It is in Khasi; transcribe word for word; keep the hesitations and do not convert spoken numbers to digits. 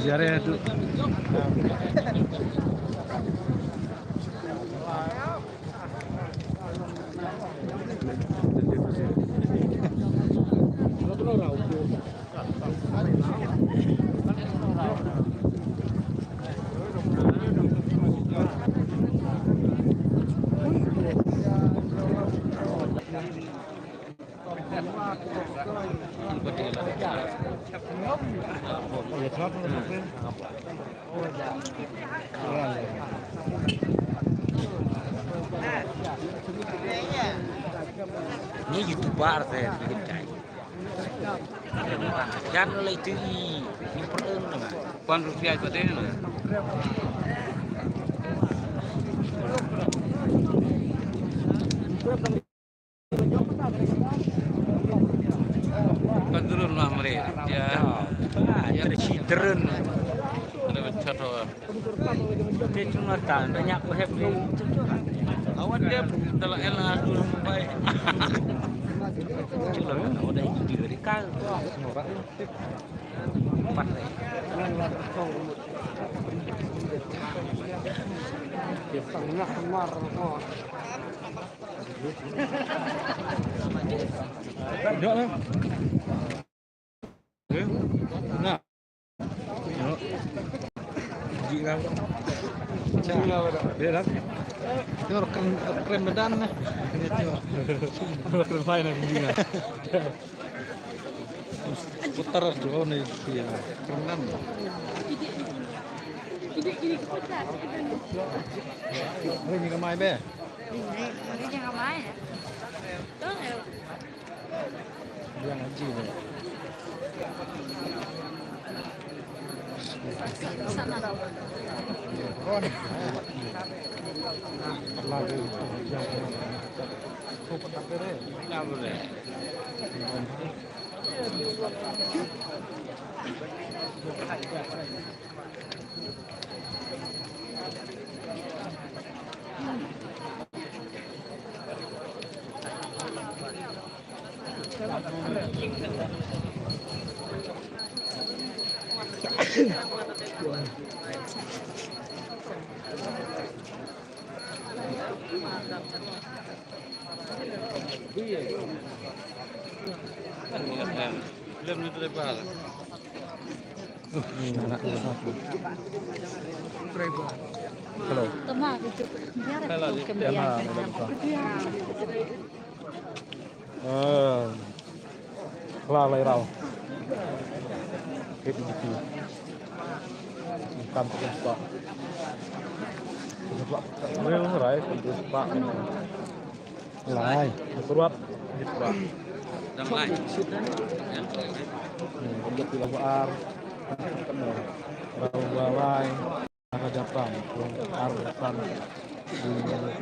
Jare tu. Ni gitu bar saya bikin kai. Jangan lagi tinggi, ni perlu nama. Puan rupiah pada ni. Kan turun lah mari. Ya. Ya, ya. Turun. Ada betul. Te cuma tan banyak ko hep ni. Awan dia telah elah dulu Mumbai. Cuma kan udah itu di Amerika. Empat ni. Dia tengah mar ko. Dok lah. Nah. Ji lah. Ji lah. Dia lah. Dia orang keren, keren badan lah. Dia tu. Orang keren fine lah, ji lah. Putar tu ni dia. Keren badan. Ini ke mai be? Ini ke mai. Yang haji ni. Hello. Kla lai rau. Hit di ki. Kam tu spot. Real rai tu spot. Lai. Surat. Dang lai. Hmm, dia pula ar. Rau lai. Rajapan, Arsan, di